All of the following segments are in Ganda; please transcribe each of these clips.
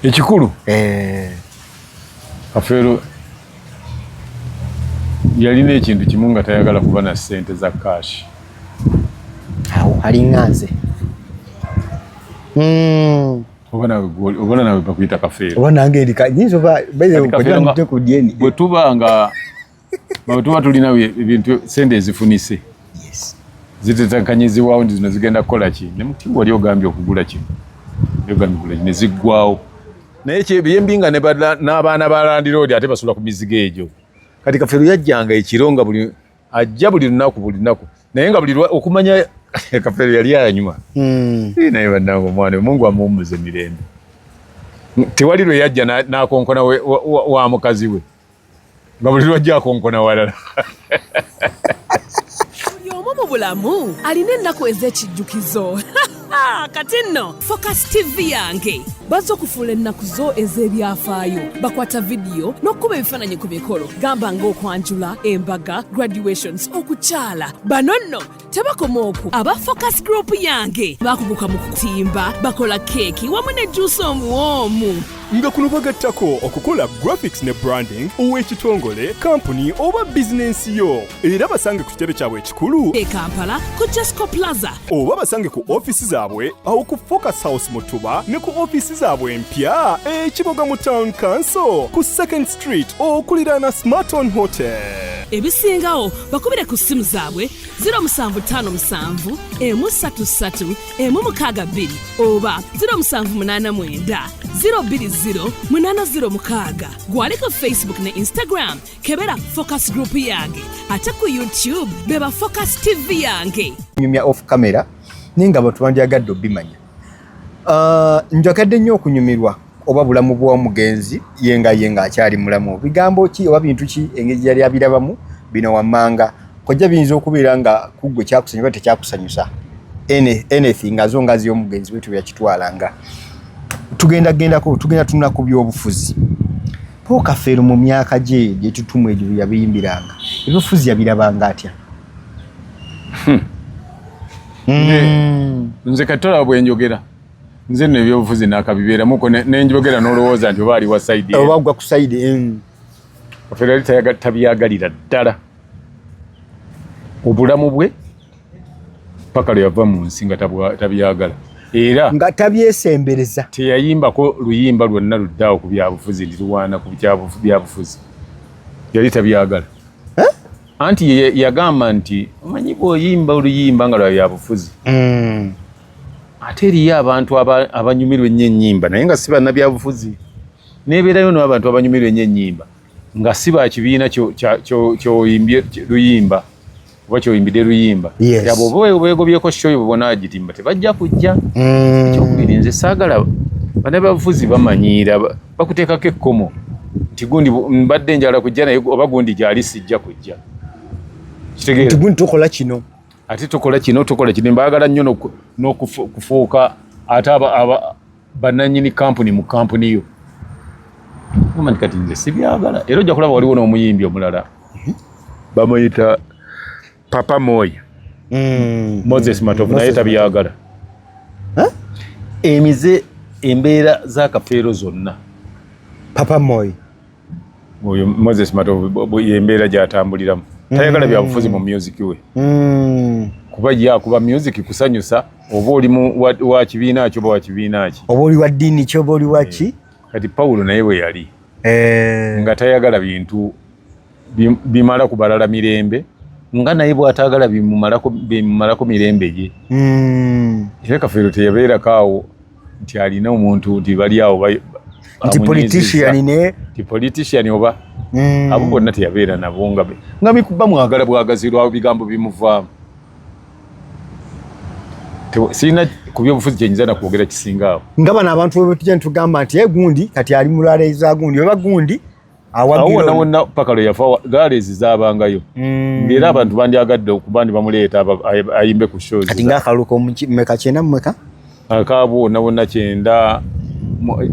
Ekikulu Kafeero yalina ekintu kimu, nga tayagala kuba na ssente za cash. Awo alinga nze. Oba nawe bakuyita Kafeero. Oba nange ndi nyinza oba ku DNA. Bwe tuba nga bwe tuba tulina ebintu, sente ezifunise zitetenkanyizibwawo nti zino zigenda kukola ki, ne muti wali ogambye okugula kino, ogambye okugula kino, ne ziggwawo. Naye byembi nga n'abaana ba landlord ate basula ku mizigo egyo. Kati Kafeero yajjanga ekiro, nga buli ajja buli lunaku, buli lunaku, naye nga buli okumanya Kafeero yali anywa. Naye bannange, omwana Mungu amuwummuze mirembe, tewali lwe yajja n'akonkona wa mukazi we, nga buli lwajja akonkona walala. Buli omu mu bulamu alina ennaku ez'ekijjukizo. Kati nno Focus TV yange bazza okufuula ennaku zo ez'ebyafaayo. Bakwata vidiyo n'okukuba ebifaananyi ku mikolo, gamba ng'okwanjula, embaga, graduations, okukyala. Bano nno tebakoma okwo. Aba Focus Group yange bakuguka mu kutimba, bakola keeki wamu ne juusi omuwoomu. Nga kuno bagattako okukola graphics ne branding ow'ekitongole, kampuni oba bizinensi yo. Era basange ku kitebe kyabwe ekikulu e Kampala ku Jesco Plaza, oba basange ku ofiisi zaabwe awo ku Focus House mu Tuba, ne ku ofiisi zaabwe empya ekiboga mu Town Council ku Second Street okuliraana Smarton Hotel. Ebisingawo bakubire ku ssimu zaabwe 0757 133 162 oba 0789 020 806. Gwali ku Facebook ne Instagram, kebera Focus Group yange, ate ku YouTube beba Focus TV yange. Nyumya off camera, naye nga abantu bandyagadde obimanya. Njagadde nnyo okunyumirwa oba bulamu bw'omugenzi ye nga ye ng'akyali mulamu, bigambo ki oba bintu ki, engeri gye yali abirabamu bino wammanga. Kojja, biyinza okubeera nga kuggwe kyakusanyusa oba tekyakusanyusa, anything azo nga z'omugenzi bwetu byakitwalanga. Tugenda gendako, tugenda tunula ku byobufuzi. Paul Kafeero mu myaka gye gyetutumu egyo bye yabiyimbiranga, ebyobufuzi yabirabanga atya? Nze kati tolaba bwe njogera, nze nno ebyobufuzi nakabibeeramuko nenjogera n'olowooza nti oba ali wa side. Oba gwa ku side. Kafeero yali tabyagalira ddala obulamu bwe paka lwe yava mu nsi, nga tabyagala era nga tabyesembereza. Teyayimbako luyimba lwonna luddaawo ku byabufuzi nti luwaana ku byabufuzi, yali tabyagala. Anti yagamba nti omanyi bw'oyimba oluyimba nga lwa byabufuzi, ate eriyo abantu abanyumirwa ennyo ennyimba naye nga si bannabyabufuzi, nebeerayo n'abantu abanyumirwa ennyo ennyimba nga si ba kibiina kyoyimbye luyimba oba kyoyimbidde luyimba. Yabo oba weegobyeko show yo, bwona agitimba tebajja kujja. Ekyokubiri, nze saagala bannabyabufuzi bamanyiira, bakuteekako ekkomo nti gundi mbadde njala kujja naye oba gundi gyali sijja kujja. Kitegeera? Nti gundi tukola kino. Ate tukola kino, tukola kino. Mbaagala nnyo n'okufuuka ate aba bannannyini kampuni mu kampuni yo. Gamba nti kati nze sibyagala. Era ojja kulaba waliwo n'omuyimbi omulala bamuyita Papa Moy, Moses Matovu, naye Moses. Tabyagala. Emize, embeera za Kafeero zonna, Papa Moy. Oyo Moses Matovu yembeera gyatambuliramu, tayagala byabufuzi mu music we, kuba ye akuba music kusanyusa, oba oli wa kibiina ki oba wa kibiina ki. Oba oli wa ddiini ki oba oli wa ki. Kati Pawulo naye bwe yali nga tayagala bintu bimala ku balala mirembe, nga naye bw'ataagala bimumalako mirembe gye. Era Kafeero teyabeerako awo nti alina omuntu nti bali awo nti amunyiizizza. Politician ne nti politician oba abo bonna teyabeera nabo, nga bamwagala bwagazi lwa bigambo bimuvaamu. Sirina ku byobufuzi kyenyinza nakwogera kisinga awo. Nga bano abantu bwe tujja netugamba nti e gundi kati ali mu rally za gundi oba gundi awo awagira wonna ono. Wonna paka lwe yafa rallies zabangayo, ng'era abantu bandyagadde okuba ndi bamuleeta ayimbe ku shows. Kati ng'akalulu komumeka, kyenda mumeka? Akaabo wonna wonna kyenda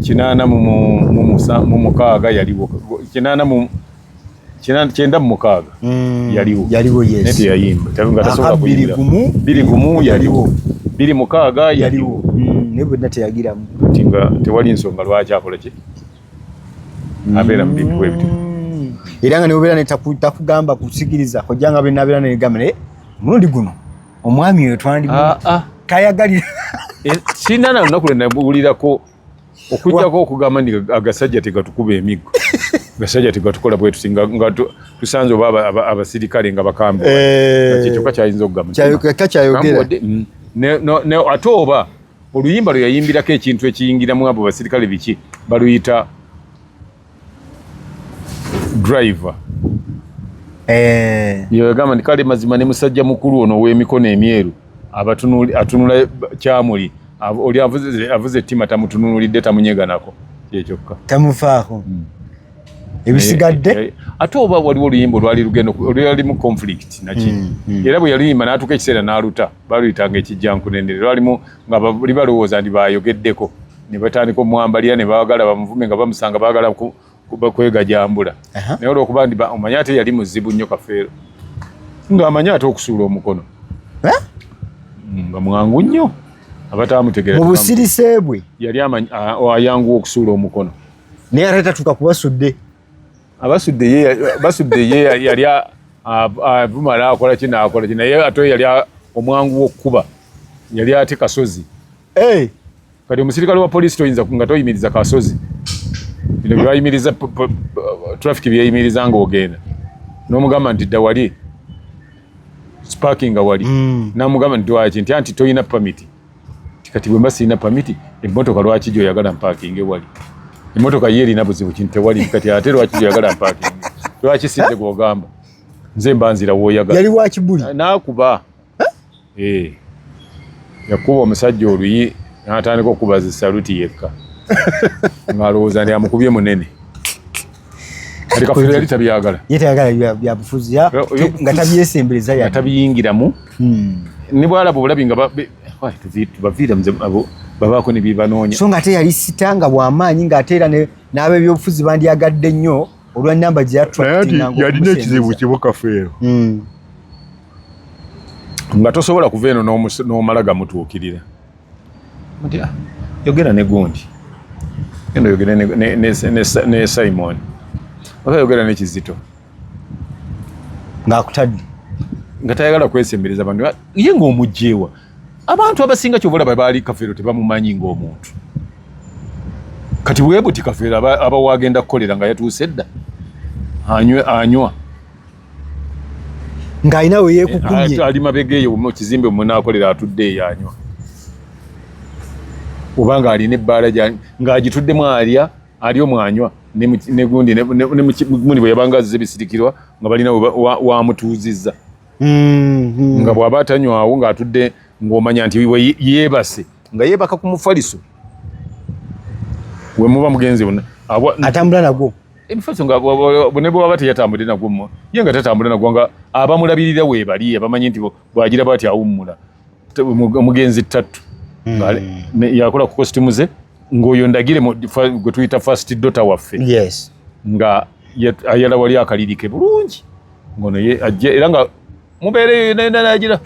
kinaana mu mukaaga yaliwo, kinaana mu 96 yaliwo. Yaliwo, yes. Naye teyayimba, nga tasobola Aka bbiri kuyimbira. gumu. 21 yaliwo, 26 yaliwo. Yaliwo. Naye bwenna teyagiramu. Kati nga tewali nsonga lwaki akola ki abeera mu bintu bwebityo. Era nga newobeera takugamba kusikiriza kojja nga benabeera negamba naye omulundi guno omwami oyo twandi ah, ah. tayagalira. Eh, sirina na lunaku lwe nabuulirako okujjako okugamba nti agasajja tegatukuba emiggo, gasajja tegatukola bwe tuti nga tusanze oba abasirikale nga bakambwe eh. kyokka kyayinza okugamba kyayogera mm. Ate oba oluyimba lwe yayimbirako ekintu ekiyingiramu abo basirikale biki baluyita driver. Eh. Yagamba nti kale mazima ne musajja mukulu ono ow'emikono emyeru atunula kyamuli oli avuze ettima tamutunulidde tamunyeganako kyekyokka tamufaako hmm. Ebisigadde eh, eh, ate oba waliwo oluyimba olwali lugendo olwalimu conflict naki hmm. Era bwe yaluyimba n'atuuka ekiseera n'aluta baluyitanga ekijjankunenere lwalimu nga bali balowooza nti bayogeddeko ne batandika omwambalira ne baagala bamuvume nga bamusanga baagala kwegajambula naye olwokuba nti omanyi ate yali muzibu nnyo Kafeero ng'amanyi ate okusuula omukono eh? Nga mwangu nnyo abatamutegeera mu busirise bwe yali ayanguwa okusuula omukono naye ate tatuuka kubasudde abasudde ye yali avuma n'akola ki n'akola ki naye ate yali omwangu w'okukuba yali ate kasozi. Kati omusirikale wa poliisi toyinza nga toyimiriza kasozi bino byebayimiriza traffic byeyimiriza ng'ogenda n'omugamba nti dda wali sparkinga wali mm. Namugamba nti lwaki nti anti toyina pamiti kati bwe mba sirina pamiti emmotoka lwaki gyoyagala mpakinge wali emmotoka ye erina buzibu kintu tewali kati ate lwaki gyoyagala mpakinge lwaki sinze gwogamba nze mba nzira woyagala yali wa kibuli nakuba eh. Yakuba omusajja oluyi n'atandika okukuba zi saluti yekka ng'alowooza nti amukubye munene kati Kafeero yali tabyagala ye tayagala byabufuzi nga tabyesembereza nga tabiyingiramu hmm. Ne bwalaba obulabi nga baviira babaako ne byebanoonya so nga ate yali sita nga bw'amaanyi ng'ate era n'ab'ebyobufuzi bandyagadde nnyo olwa namba gye yalina ekizibu kimu Kafeero hmm. Nga tosobola kuva eno n'omala gamutuukirira nti ah, yogera ne gundi genda oyogere ne Simon oba yogera ne Kizito ng'akutadde nga tayagala kwesembereza bantu ye ng'omugjewa abantu abasinga kyova olaba baali Kafeero tebamumanyi ng'omuntu kati bwebuti Kafeero aba wagenda kukolera nga yatuuse dda anywa ng'alina we yeekukumye eh, ali mabega eyo mu kizimbe munaakolera atudde eyo anywa oba ng'alina ebbaala ng'agituddemu alya ali omwanywa negundi negundi bwe yabanga azze bisirikirwa nga balina wamutuuzizza mm-hmm. Nga bw'aba atanywawo ng'atudde ng'omanya nti yeebase nga yeebaka ku mufaliso we muba mugenzi atambula nagwo emifaliso nga ne bwaba teyatambudde nagwo ye nga tatambula nagwo nga abamulabirira weebali abamanyi nti bwagira bwati awummula omugenzi Ttattu hmm. Yakola ku kositimu ze ng'oyo ndagire gwe tuyita first daughter waffe yes. Nga ayala wali akalirike bulungi ngono ye ajje era nga mubeereyo nagira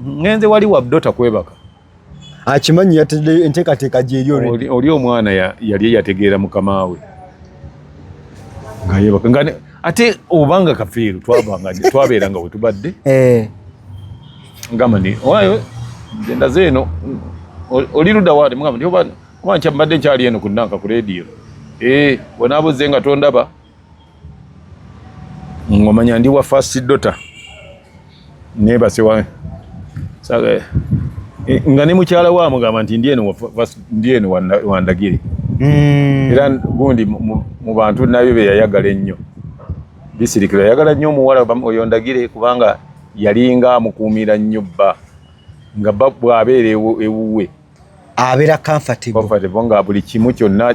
ngenze wali wa daughter kwebaka akimanyi yatedde enteekateeka gyeri oli omwana yali yategeera mukama we nga yebaka nga ate obanga Kafeero twabeeranga we tubadde eh. Ngamba nti owayo nze ndaze eno oli ludda waati mugamba nti oba oba mbadde nkyali eno ku nanka ku leediyo eh, bw'onaabuze nga tondaba ng'omanya ndi wa first daughter neebase wa eh, nga ne mukyala we amugamba nti ndi eno ndi eno wandagire hmm. Era gundi mu bantu nabyo be yayagala ennyo bisirikira yayagala nnyo omuwala oyo ndagire kubanga yalinga amukuumira nnyo bba nga bba bw'abeera ewuwe abeera comfortable comfortable nga buli kimu kyonna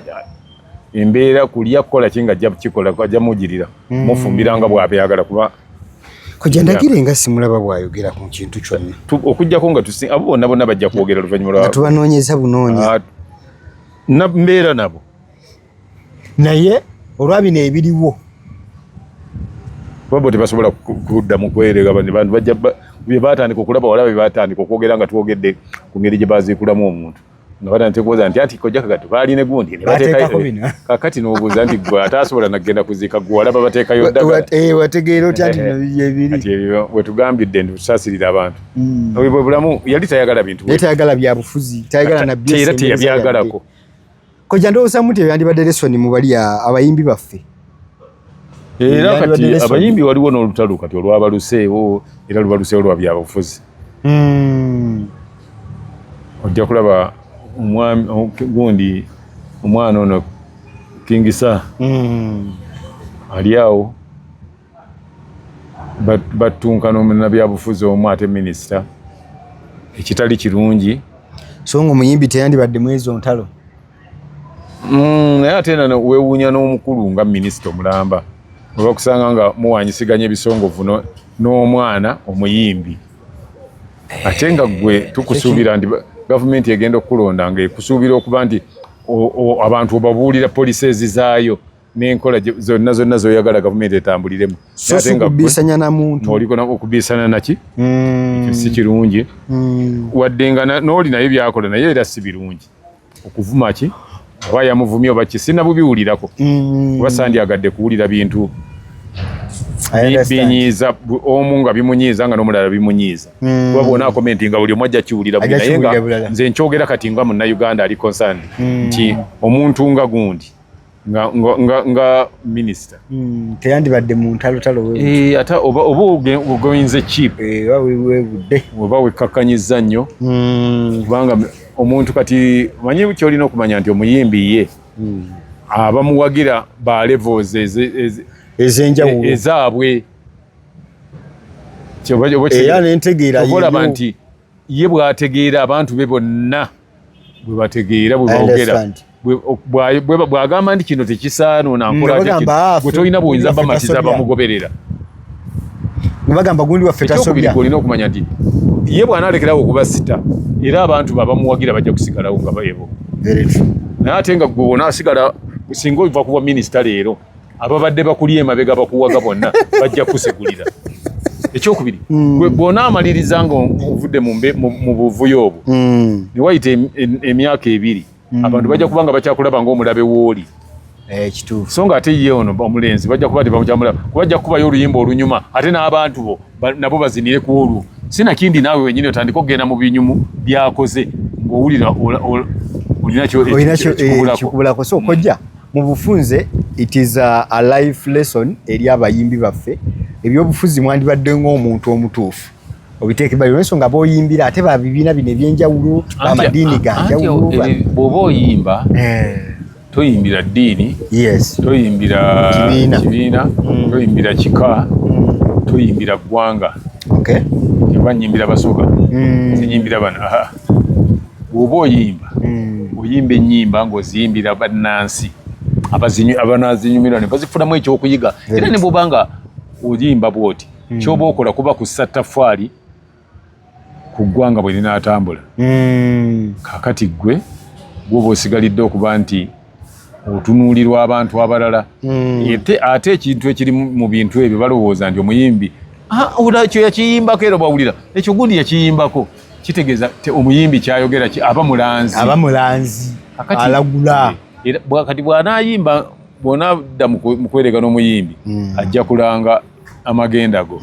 embeera kulya kukola ki nga ajja kukikola ajja mugirira hmm. Mufumbira nga bw'abyagala kuba kujja ndagire nga simulaba bw'ayogera ku kintu kyonna okujjako nga abo bonna bonna bajja kwogera luvannyuma lwa tubanoonyeza bunoonya ah, na mbeera nabo naye olwa bino ebiriwo babo tebasobola kudda mu kwerega bantu bajja bye batandika okulaba wala bye batandika okwogera nga twogedde ku ngeri gye baziikulamu omuntu. Nga batandise kubuuza nti anti kojja Kagato baali ne gundi ne Bateekako bateekayo bino. Kakati n'obuuza nti gwe ate asobola nagenda kuziika gwe walaba bateekayo ddagala. Wategeera otya nti no byebiri? Kati ebyo wetugambidde nti tusaasirira abantu. Obwo bwe bulamu, yali tayagala bintu. Naye tayagala byabufuzi, tayagala na era teyabyagalako. Kojja, ndowoozamu nti ebyandibadde lesson mu bali abayimbi baffe. Era Yandibadde kati lesson. abayimbi waliwo n'olutalo kati olwabaluseewo, era lubaluseewo lwa byabufuzi. Ojja kulaba omwami gundi, omwana ono King Saha ali awo battunka n'omunnabyabufuzi omu ate minisita, ekitali kirungi. So nga omuyimbi teyandibadde mu ezo ntalo. Naye ate era weewuunya n'omukulu nga minisita omulamba oba kusanga nga muwanyisiganya ebisongovu n'omwana omuyimbi, ate nga gwe tukusuubira nti gavumenti egenda okukulonda nga ekusuubira okuba nti abantu obabuulira policies zaayo n'enkola zonna zonna zoyagala gavumenti etambuliremu. So si kubiisanya na muntu. Oliko okubiisana naki, ekyo si kirungi. Wadde nga n'oli naye byakola naye era si birungi okuvuma ki oba yamuvumye oba ki, sinabubiwulirako kuba sandyagadde kuwulira bintu I understand. binyiiza omu nga bimunyiiza nga n'omulala bimunyiiza, kuba bwona akomenti nga buli omu ajja kiwulira bubi. Ajja Naye nga kiwulira bulala. nze nkyogera kati nga munnayuganda ali concerned nti omuntu nga gundi nga minisita Teyandibadde mu ntalotalo we. Eh, ate oba ogoyinze cheap. Eh, oba webudde. Oba wekkakkanyizza nnyo, kubanga omuntu kati manyi kyolina okumanya nti omuyimbi ye abamuwagira ba levels ez'enjawulo. Ezaabwe. Era nentegeera Oba olaba yeyo. nti ye bw'ategeera abantu be bonna bwe bategeera bwe I boogera. understand. Bw'agamba nti kino tekisaana onankola Nga atya kino, bagamba, "Ah, gwe tolina bwoyinza waffe bamatiza tasobya." bamugoberera. Nga bagamba gundi waffe Ekyokubiri, tasobya. gwe olina okumanya nti ye bw'anaalekerawo okuba star, era abantu be abamuwagira bajja kusigalawo nga beebo. Very true. Naye ate nga gwe onaasigala, singa ova kuba minisita leero, ababadde bakuli emabega bakuwaga bonna bajja kusegulira. Ekyokubiri, gwe bw'onaamaliriza nga ovudde mu buvuyo obwo ne wayita emyaka 2, abantu bajja kuba nga bakyakulaba ng'omulabe wooli. Eh, kituufu. So nga ate ye ono omulenzi bajja kuba tebamukyamulaba, kuba bajja kukubayo oluyimba olunyuma, ate n'abantu bo nabo bazinire ku olwo, sinakindi naawe wenyini otandika okugenda mu binyumu byakoze ng'owulira olina Olina kyo ekikubulako. Kikubulako. So kojja, mu bufunze it is a life lesson eri abayimbi baffe. Ebyobufuzi mwandibadde ng'omuntu omutuufu obiteeke bali, olw'ensonga b'oyimbira ate ba bibiina bino ebyenjawulo, bamadiini ganjawulo. Bw'oba oyimba, toyimbira ddiini, toyimbira Kibiina. kibiina, toyimbira kika, toyimbira ggwanga. Oba nyimbira Basoga, sinyimbira bano. Aha. Bw'oba oyimba, oyimba ennyimba ng'oziyimbira bannansi abanaazinyumirwa ne bazifunamu ekyokuyiga. Era ne bw'oba nga oyimba bw'oti, kyoba okola kuba kussa ttaffaali ku ggwanga bwe linaatambula. Kaakati ggwe gwoba osigalidde okuba nti otunuulirwa abantu abalala. Ate ekintu ekiri mu bintu ebyo, balowooza nti omuyimbi, "Ah, ola ekyo yakiyimbako," era bawulira ekyo gundi yakiyimbako, kitegeeza omuyimbi kyayogera aba mulanzi. Aba mulanzi. Alagula. Era kati bw'anaayimba, bw'onadda mu kwerega n'omuyimbi, ajja kulanga amagenda go.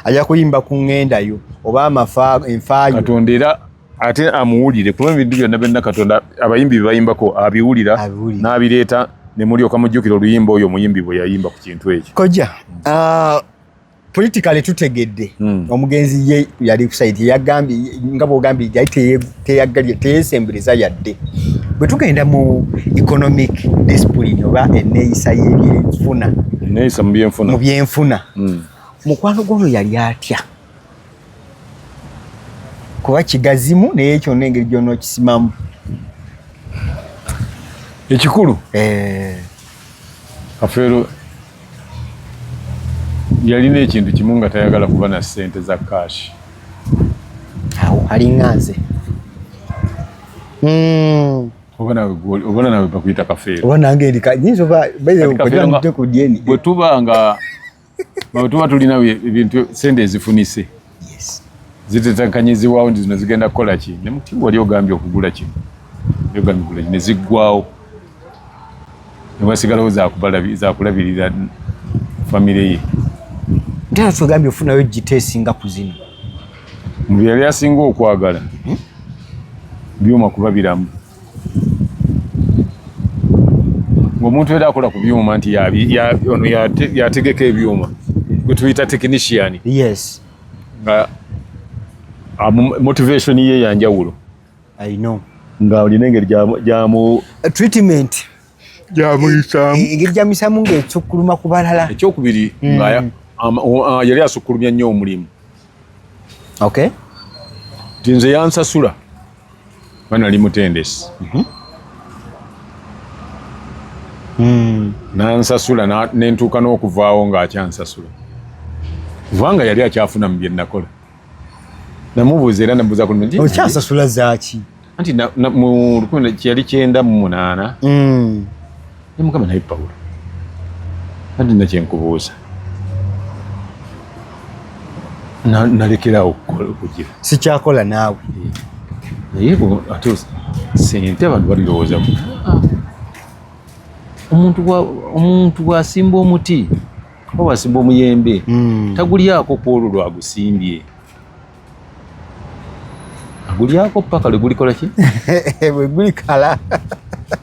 Ajja kuyimba ku ŋŋendayo oba amafa enfaayo. Katonda era ate amuwulire, kuba ebintu byonna byonna Katonda abayimbi bye bayimbako abiwulira, Abiwulira. n'abireeta ne mulyoka mujjukira oluyimba oyo omuyimbi bwe yayimba ku kintu ekyo. Kojja, politically tutegedde omugenzi ye yali ku side yagambye, nga bwogambye, yali teyesembereza yadde. Bwe tugenda mu economic discipline oba enneeyisa y'ebyenfuna, neeyisa mu byenfuna, mu byenfuna, mukwano gwono yali atya? Kuba kigazimu naye kyonna engeri gy'onookisimamu. Ekikulu, Kafeero yalina ekintu kimu, nga tayagala kuba na ssente za cash. Awo alinga nze. Oba nawe bakuyita Kafeero. Oba nange erika nyinza oba Kati Kafeero ku dyeni. Bwe tuba tulina ebintu, sente ezifunise, Zitetenkanyizibwawo nti zino zigenda kukola ki, ne muti wali ogambye okugula kino, ogambye okugula kino, ne ziggwawo ne wasigalawo zakulabirira famire ye. Nti ate tugambye ofunayo gita esinga ku zino. Mu bye yali asinga okwagala byuma kuba biramu, ng'omuntu era akola ku byuma nti ono yategeka ebyuma gwe tuyita technician. Nga motivation ye yanjawulo. I know. Nga olina engeri gyamu treatment gyamuyisaamu. Engeri gyamuyisaamu ng'esukkuluma ku balala. Ekyokubiri, nga yali asukkulumya nnyo omulimu. Nti nze yansasula nga nali mutendesi. Nansasula nentuuka n'okuvaawo ng'akyansasula, kubanga yali akyafuna mu bye nakola. Namubuuza era namubuuza ku nti Okyansasula zaaki? Anti mu 1998 ne mugamba, naye Pawulo, anti nakyenkubuuza, nalekerawo okugira. Sikyakola naawe. Naye ate sente abantu balirowooza omuntu bw'asimba omuti oba bw'asimba omuyembe, tagulyako ku olwo lwagusimbye, agulyako paka lwe gulikola ki? Bwe gulikala.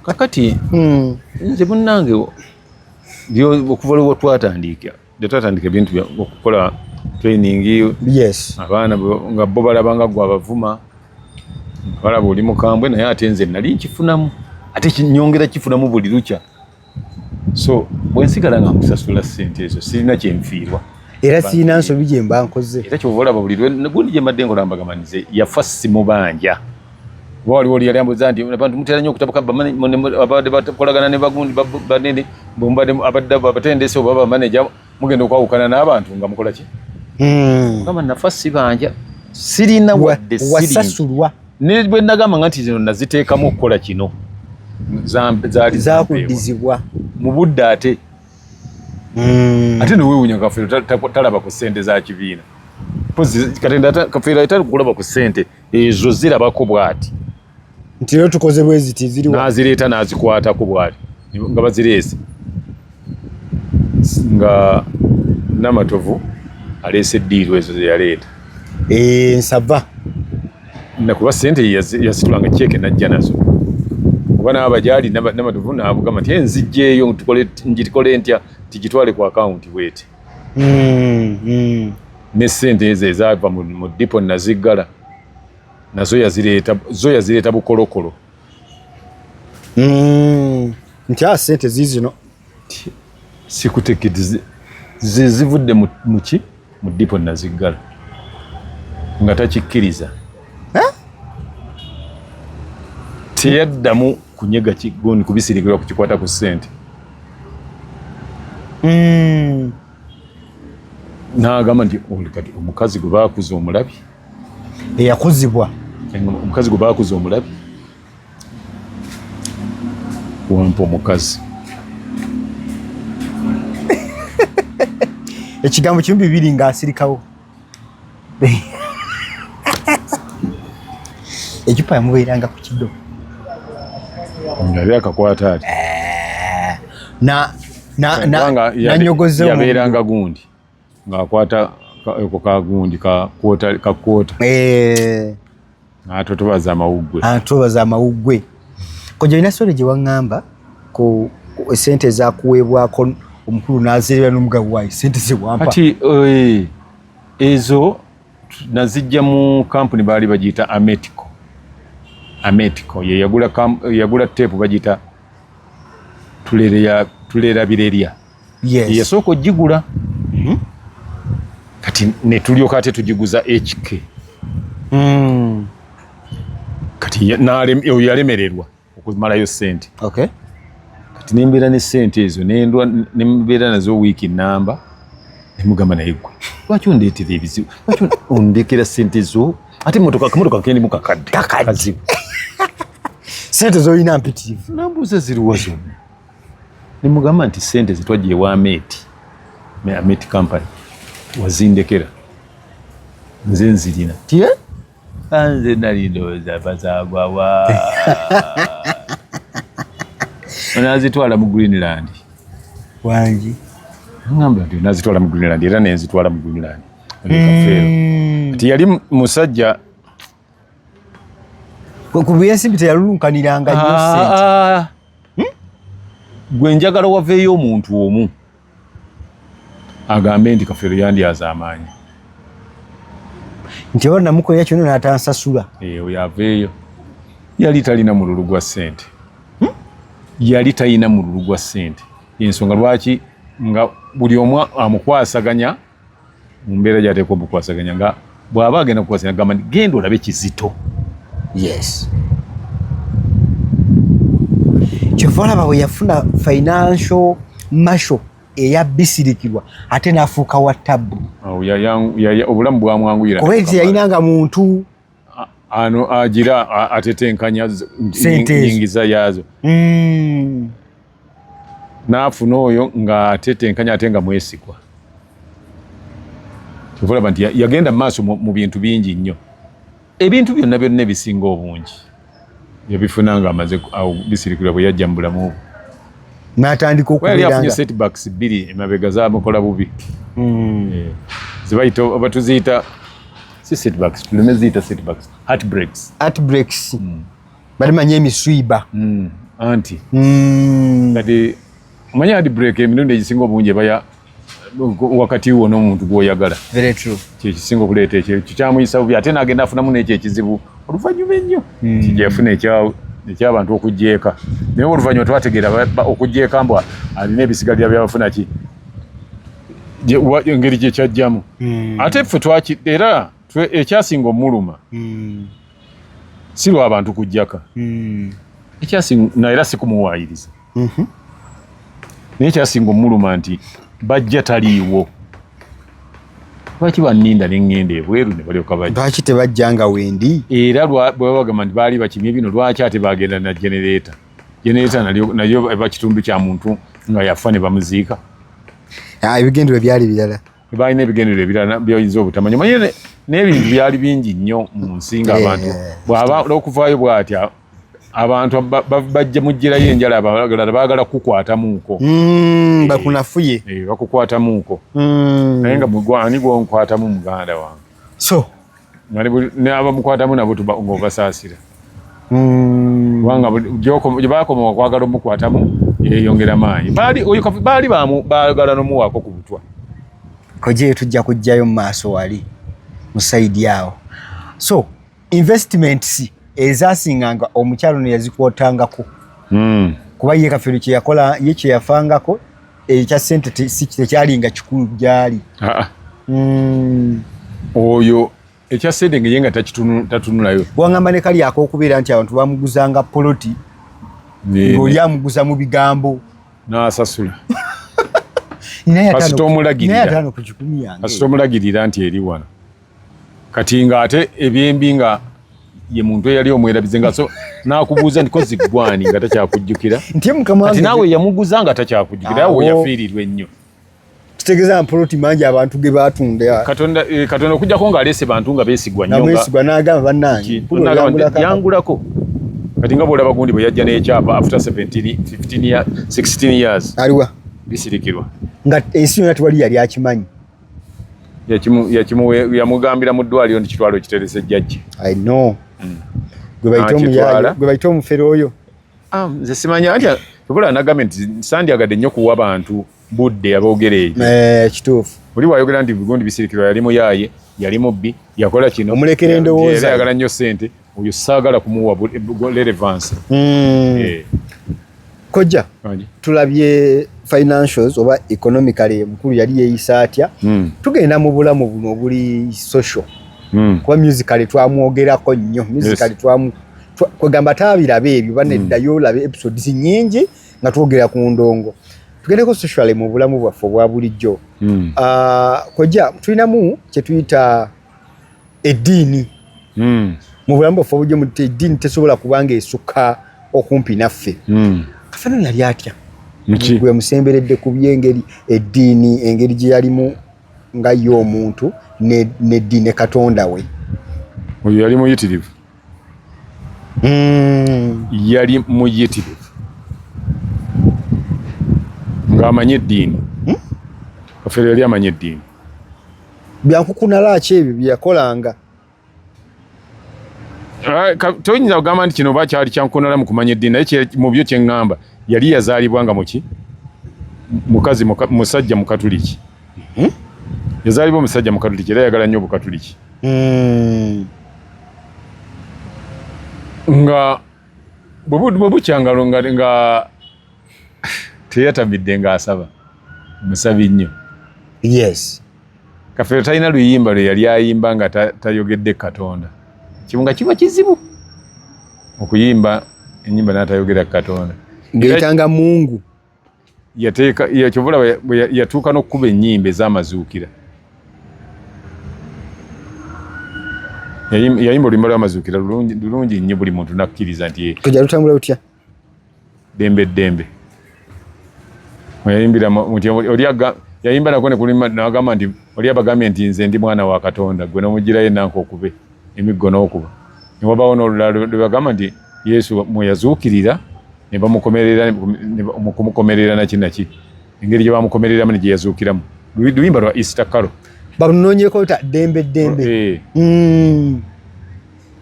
Kakati nze munnange, okuva lwe twatandika, twatandika ebintu okukola training, abaana nga bo balaba nga gwe abavuma, balaba oli mukambwe, naye ate nze nali nkifunamu, ate nyongera kifunamu buli lukya. So bwe nsigala nga nkusasula ssente ezo, sirina kyenfiirwa. Era sirina nsobi gye mba nkoze. Era kyova olaba buli gundi gye mbadde nkola mbagamba nze yafa simubanja. Oba waliwo oli yali ambuuza nti abantu mutera nnyo okutabuka, abadde bakolagana ne bagundi banene, bwemubadde abadde abatendesi oba bamaneja, mugenda okwawukana n'abantu nga mukola ki? Gamba nafa sibanja, sirina wadde siringi. Wasasulwa. Ne bwe nagamba nga nti zino naziteekamu okukola kino, zaali Zakuddizibwa. Mu budde ate ate newewunya Kafeero talaba ku ssente za kibiina. Mpozi Katenda Kafeero atali kulaba ku ssente ezo, zirabako bw'ati. Nti leero tukoze bwe ziti, ziriwa? N'azireeta n'azikwatako bw'ati nga bazireese, nga Namatovu aleese eddiiru ezo ze yaleeta. Eh, nsava. Nakuba sente yazitulanga ceeke najja nazo, kuba naaba gyali Namatovu n'abugamba nti enzijjeeyo ngikole ntya, tigitwale ku akawunti bweti. Ne sente ezo ezaava mu depot naziggala nazo, yazireeta zo, yazireeta bukolokolo. Nti a sente ziizino. Sikutegedde, zivudde muki mu depot naziggala, nga takikkiriza. Teyaddamu kunyega kigundi kubisirikirwa kukikwata ku ssente. N'agamba nti oli kati omukazi gwe baakuza omulabi. Eyakuzibwa. Omukazi gwe baakuza omulabi, wampa omukazi. Ekigambo kimu bibiri ng'asirikawo. Ecupa yamubeeranga ku kido. Yali akakwata ati. Na na na Kubanga nanyogoze. Yabeeranga gundi ng'akwata eko kagundi ka kwota ka kwota. Atotobaza amawuggwe. Atobaza amawuggwe. Kojja, olina story gye waŋŋamba ku esente ezakuweebwako omukulu n'azeerera n'omugabo waayo, sente zewampa. Kati ezo nazijja mu kampuni baali bagiyita Ametico. Ametico ye yagula yagula teepu bagiyita Tulera Birerya. Yasooka ogigula, kati ne tulyoka ate tugiguza HK. Kati oyo yalemererwa okumalayo sente. Kati nembeera ne sente ezo, nendwa nembeera nazo wiiki namba, nemugamba, naye gwe lwaki ondeetera ebizibu? Lwaki ondekera sente zo? Ate motoka kendimu kakadde. Kakadde. Kazibu. Sente z'olina mpitirivu. Nambuuza ziriwa zonna, nemugamba nti sente zetwajja ewa Ameti, Ameti company, wazindekera. Nze nzirina. Tiye? Nze nali ndowooza bazaagwawa. Onazitwala mu Greenland. Wangi. Ngamba nti onazitwala mu Greenland era nenzitwala mu Greenland. Kafeero. Nti yali musajja Ku byensimbi teyalulunkaniranga nnyo ssente. Gwe njagala waveeyo omuntu omu agambe nti Kafeero yandyaza amaanyi. Nti oba namukolera kyonna n'atansasula. Oyo aveeyo. Yali talina mululu gwa ssente. Yali talina mululu gwa ssente. Ensonga lwaki nga buli omu amukwasaganya mu mbeera gy'ateekwa omukwasaganya, nga bw'aba agenda kukwasaganya agamba nti genda olabe Kizito. Yes. Kyova olaba bwe yafuna financial marshal eya Bisirikirwa ate n'afuuka wa tabbu. Obulamu bwamwanguyira. Kuba teyayinanga muntu. Ano agira atetenkanya nyingiza yaazo. N'afuna oyo ng'atetenkanya ate nga mwesigwa. Kyova olaba nti yagenda mu maaso mu bintu bingi nnyo. Ebintu byonna byonna ebisinga obungi yabifuna nga amaze Bisirikirwa bwe yajja mu bulamu bwe. N'atandika okubeera nga afunye setbacks bbiri emabega zaamukola bubi. Zibayita oba tuziyita si setbacks, tuleme ziyita setbacks, heartbreaks. Heartbreaks. Balimanya emiswiba. Anti. Kati omanyi heartbreak emirundi egisinga obungi ebaya wakati wo n'omuntu gw'oyagala. Very true. Kyekisinga okuleeta ekyo kyamuyisa bubi ate n'agenda afunamu n'ekyo ekizibu oluvannyuma ennyo. Kijja yafuna ekyabantu okujja eka. Naye oluvannyuma twategeera okujja eka mbwa alina ebisigalira by'abafuna ki engeri gye kyajjamu. Ate ffe twaki era ekyasinga omuluma si lwa bantu kujjaka. Ekyasinga era si kumuwaayiriza. Naye ekyasinga omuluma nti bajja taliiwo. Lwaki banninda ne ŋŋenda ebweru ne balyoka bajja? Lwaki tebajja nga wendi? Era bwe bagamba nti baali bakimye bino, lwaki ate bagenda na generator? Generator nayo eba kitundu kya muntu nga yafa ne bamuziika. Ebigendererwa byali birala. Balina ebigendererwa ebirala by'oyinza obutamanya. Omanyi n'ebintu byali bingi nnyo mu nsi ng'abantu bw'aba okuvaayo bw'atya abantu bajja mugirayo enjala, abalala baagala kukukwatamuuko. Bakunafuye. Bakukwatamuuko. Naye nga ani gw'onkwatamu muganda wange? So n'abamukwatamu nabo ng'obasaasira. Kubanga gye baakoma okwagala omukwatamu yeeyongera maanyi. Baali baagala n'omuwaako ku butwa. Koje tujja kujjayo mu maaso wali mu side awo. So investments ezasinganga omukyalo ne yazikwotangako. Kuba ye Kafeero kye yakola ye kye yafangako ekya ssente si tekyalinga kikulu gyali. Oyo ekya ssente nga ye nga tatunulayo. Wangamba ne kali ak'okubeera nti abantu bamuguzanga poloti ng'oli amuguza mu bigambo. N'asasula. Kasita omulagirira. Kasita omulagirira nti eri wano. Kati ng'ate ebyembi nga ye muntu eyali omwerabize nga so n'akubuuza nti kozi gwani nga takyakujjukira. Kati naawe yamuguza nga takyakujjukira, awo yafiirirwa ennyo. Kitegeeza mpoloti mangi abantu ge batunda. Katonda Katonda okujjako ng'aleese bantu nga beesigwa nnyo. Namwesigwa n'agamba bannange. Yangulako. Kati nga bw'olaba gundi bwe yajja n'ekyapa after 17, 15 years, 16 years. Aliwa? Bisirikirwa. Nga ensi yonna tewali yali akimanyi. Yamugambira mu ddwaliro nti kitwalo kiterese jjajja. I know. Gwe bayita omufere oyo. Nze simanya nti tubula nagambye nti sandyagadde nnyo kuwa bantu budde aboogera ekyo. Kituufu. Oli wayogera nti gundi Bisirikirwa yali muyaaye, yali mubbi, yakola kino. Omulekera endowooza. Yagala nnyo ssente, oyo saagala kumuwa relevance. Kojja, tulabye financials oba economically mukulu yali yeeyisa atya. Tugenda mu bulamu buno obuli social. Kuba musically twamwogerako nnyo. Musically kwegamba taabiraba ebyo baneddayo olabe episodes nnyingi nga twogera ku ndongo. Tugendeko socially mu bulamu bwaffe obwa bulijjo. Kojja, tulinamu kye tuyita eddiini. Mu bulamu bwaffe obulijjo eddiini tesobola kubanga esukka okumpi naffe. Kafeero yali atya? Gwe musemberedde ku byengeri eddiini engeri gye yalimu nga ye omuntu neddi ne Katonda we. Oyo yali muyitirivu. Yali muyitirivu ng'amanyi eddiini. Kafeero yali amanyi eddiini. Byankukunala ki ebyo bye yakolanga? Toyinza kugamba nti kino oba kyali kyankukunala mu kumanya eddiini, naye mu byo kye ŋŋamba yali yazaalibwa nga muki mukazi musajja Mukatuliki. Yazaalibwa omusajja Mukatuliki era yagala nnyo Obukatuliki. Nga bwe bukyangalo nga teyatamidde ng'asaba, musabi nnyo. Yes. Kafeero talina luyimba lwe yali ayimba nga tayogedde Katonda. Kimu nga kiba kizibu okuyimba ennyimba n'atayogera Katonda. Ng'eyitanga Mungu. Yateeka kyovula yatuuka n'okukuba ennyimba ez'amazuukira. Yayimba oluyimba lw'amazuukira lulungi nnyo buli muntu n'akkiriza nti kujja lutambula lutya? Ddembe ddembe. Yayimbira nti oli yayimba nako ne kulima n'agamba nti oli abagambye nti nze ndi mwana wa Katonda gwe n'omugirayo enanka okube emiggo n'okuba. Ne wabaawo n'olulala lwe bagamba nti Yesu mwe yazuukirira ne bamukomerera mu kumukomerera naki naki engeri gye bamukomereramu ne gye yazuukiramu. Luyimba lwa Easter Carol. Balunoonyeeko ta ddembe ddembe.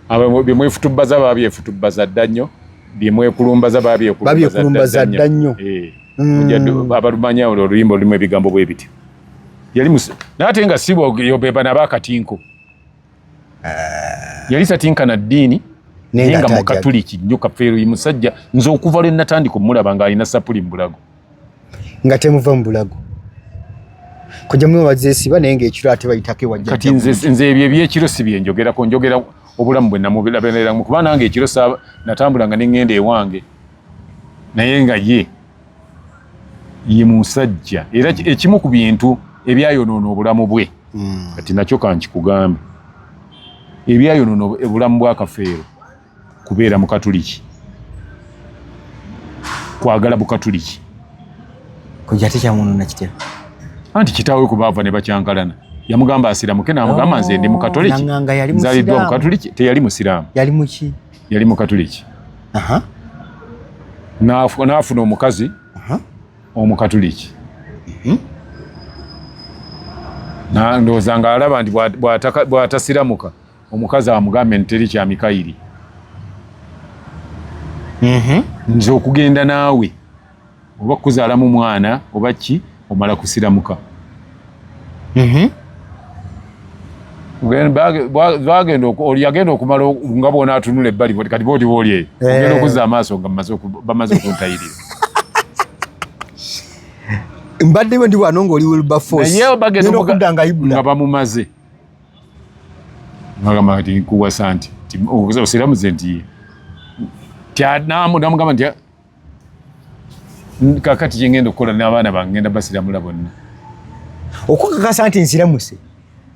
Abo bye mwefutubbaza babyefutubbaza dda nnyo, bye mwekulumbaza babyekulumbaza dda nnyo. Abalumanya olwo oluyimba olulimu ebigambo bwe bityo. Yali naye ate nga si bwe bano ab'akatinko. Yali tatinkana ddiini naye nga Mukatuliki nnyo. Kafeero ye musajja nze okuva lwe natandika omulaba ng'alina sapuli mu bulago. Nga temuva mu bulago. Kojja mwe bazeesiba naye ng'ekiro ate bayitako ewa Kati nze ebyo ebyekiro si bye njogerako, njogera obulamu bwe namubiramu kuba nange ekiro natambulanga ne ŋŋenda ewange naye nga ye musajja era ekimu ku bintu ebyayonoona obulamu bwe. Kati nakyo kankikugambe, ebyayonoona obulamu bwa Kafeero kubeera Mukatuliki, kwagala Bukatuliki. Kojja tekyamunoona kitya? Anti kitaawe kubaava ne bakyankalana yamugamba asiramuke n'amugamba nze ndi Mukatoliki, nzaliddwa Mukatoliki. Teyali musiraamu. Yali muki? Yali Mukatoliki. N'afuna omukazi Omukatoliki. Ndowooza ng'alaba nti bw'atasiramuka omukazi amugambe nti teri kya Mikayiri. Nze okugenda naawe oba kuzaalamu mwana oba ki omala kusiramuka. Yagenda okumala nga bw'onaatunula ebbali kati bw'oti bw'oli eyo ogenda okuzza amaaso nga bamaze okuntayirira. Mbadde ndi wano ng'oli Wilberforce. Naye okudda nga Ibula. Nga bamumaze. Ngagamba nti nkuwasa nti osiramuze nti namugamba nti kakati kye ngenda okukola n'abaana bange ngenda basiramula bonna. Okukakasa nti nsiramuse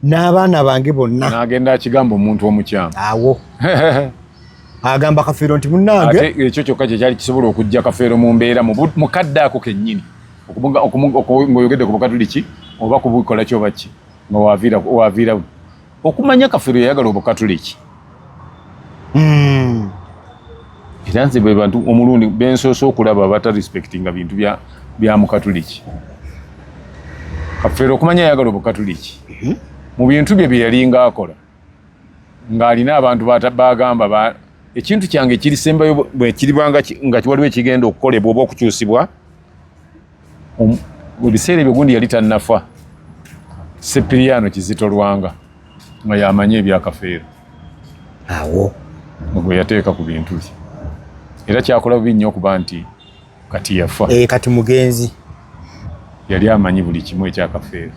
n'abaana bange bonna. N'agenda akigamba omuntu omukyamu. Awo. Agamba Kafeero nti munnange. Ate ekyo kyokka kye kyali kisobola okuggya Kafeero mu mbeera mu kadde ako kennyini. Ng'oyogedde ku Bukatuliki oba ku bukola ki oba ki nga waaviira okumanya Kafeero yayagala Obukatuliki. Era nze be bantu omulundi bensoose okulaba abatarespectinga bintu bya Mukatuliki. Kafeero okumanya yayagala Obukatuliki. Mu bintu bye bye yalinga akola ng'alina abantu bagamba ekintu kyange kirisembayo bwe kiribanga nga waliwo ekigenda okukolebwa oba okukyusibwa. Mu biseera ebyo gundi yali tannafa, Sepiriano Kizito Lwanga nga yamanyi ebya Kafeero. Awo gwe yateeka ku bintu bye era kyakola bubi nnyo okuba nti kati yafa. Kati mugenzi yali amanyi buli kimu ekya Kafeero.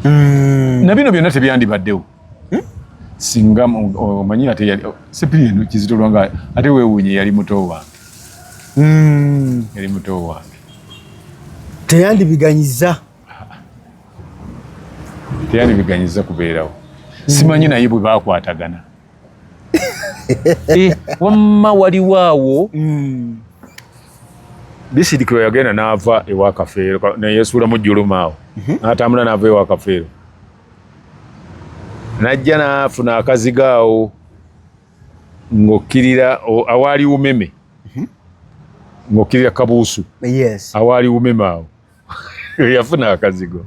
Na bino byonna tebyandibaddewo singa omanyi ate yali Sepiriano Kizito Lwanga ate weewuunye yali muto wange. Yali muto wange. Teyandibiganyiza. Teyandibiganyiza kubeerawo. Simanyi naye bwe baakwatagana. Wamma waliwo awo. Bisirikirwa yagenda n'ava ewa Kafeero ne yeesuulamu jjuluma awo. N'atambula n'ava ewa Kafeero, n'ajja n'afuna akazigo awo ng'okkirira awaali Umeme, ng'okkirira Kabuusu. Awaali Umeme awo yafuna akazigo.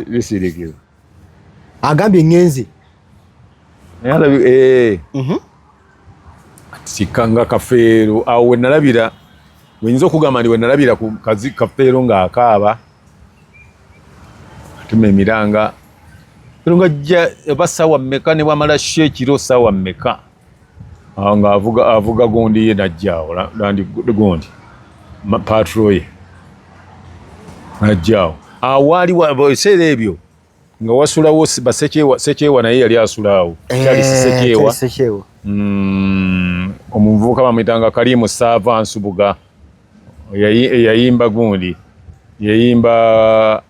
Bisirikirwa. Agambye ŋŋenze. Eh. Kikanga Kafeero awo wenalabira, wenyinza okugamba nti wenalabira ku kazi Kafeero ng'akaaba atuma emiranga ero nga jja oba sawa mmeka, ne bwamala sho ekiro sawa mmeka awo ng'avuga avuga gundi ye najja awo landi gundi patrol ye najja awo awaali ebiseera ebyo nga wasulawo basekyewa. Sekyewa naye yali asula awo. Charles Sekyewa. Sekyewa. Omuvubuka bamuyitanga Kalimu Saava Nsubuga, eyayimba gundi, yayimba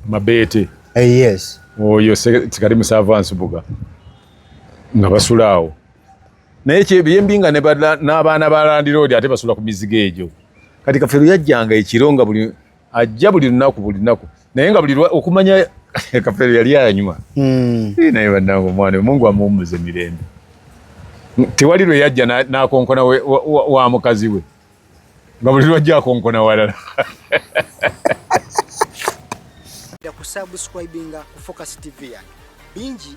Mabeete. Oyo Kalimu Saava Nsubuga nga basula awo, naye kyebiyembi nga n'abaana ba landiroodi ate basula ku mizigo egyo. Kati Kafeero yajjanga ekiro nga buli ajja buli lunaku buli lunaku, naye nga buli okumanya Kafeero yali anywa. Naye bannange, omwana Mungu amuwummuze mirembe, tewali lwe yajja n'akonkona wa mukazi we, nga buli lwajja akonkona walala. Kusubscribinga ku Focus TV yange bingi.